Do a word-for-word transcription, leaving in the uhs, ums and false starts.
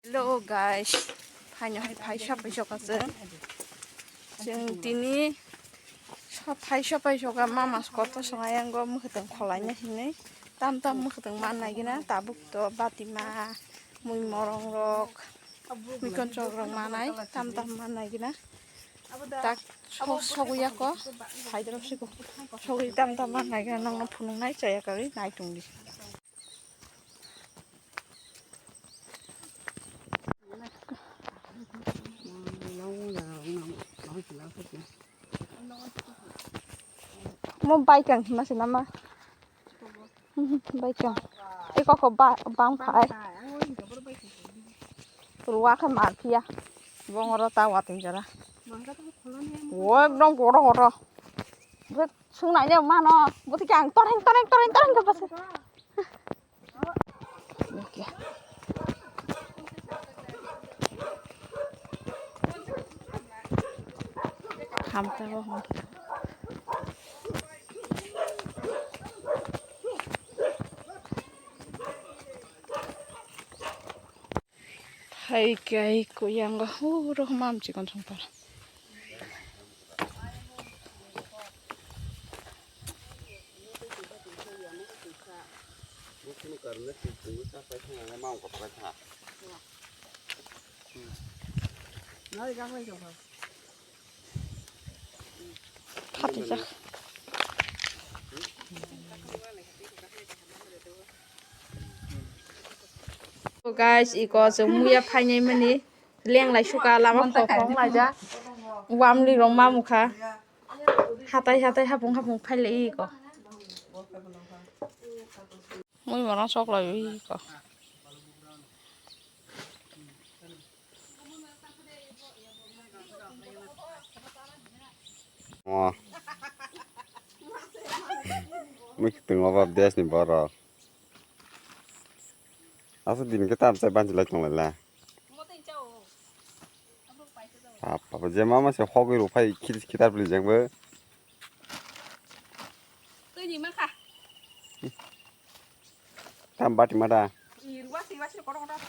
Hello guys, phaino hai phai sapai soka chwng. Chwng tini sa-, phai sapai soka mama kotor songa yango mwkhwtwng kholaina hinwi. Tam tam mwkhwtwng man nai gina, tabuk to batima, mui morong rok, mui konchok rok manai, tam tam man nai gina. Tak so-, sogwi ya ko, phaidrop siko. Sogwi tam tam man nai gina, nokno phunuk nai chaya kari nai tongdi. Mo bike ang hima se nama. Bike ang. Eko ko ba, bang phai. Ruwa khe mar phiya. Bongoro ta watwi jora. O ekdom goro goro. Bwswk swngnai ne mano. Bwtwi khe ang toreng toreng toreng toreng khe bwswk. Hamtaro. Hai kai kuyango huro mam chikon songpar. Phatijak. Guys, iko chwng muya phainai mani lenglai suka lama khok khok laijak. Wamli rok mamukha. Hatai hatai hapung hapung phailai iko. Mui morang sok lai ui ko. Oh. Mui kiting oba des ni borok. Asa din ke tam sai banchi lai tong lai la. Apa je mama se hogwi ru phai khil khitar pli jeng bo. Twi ni ma kha. Tam bati mada. I ruwa si wa si kotor kotor.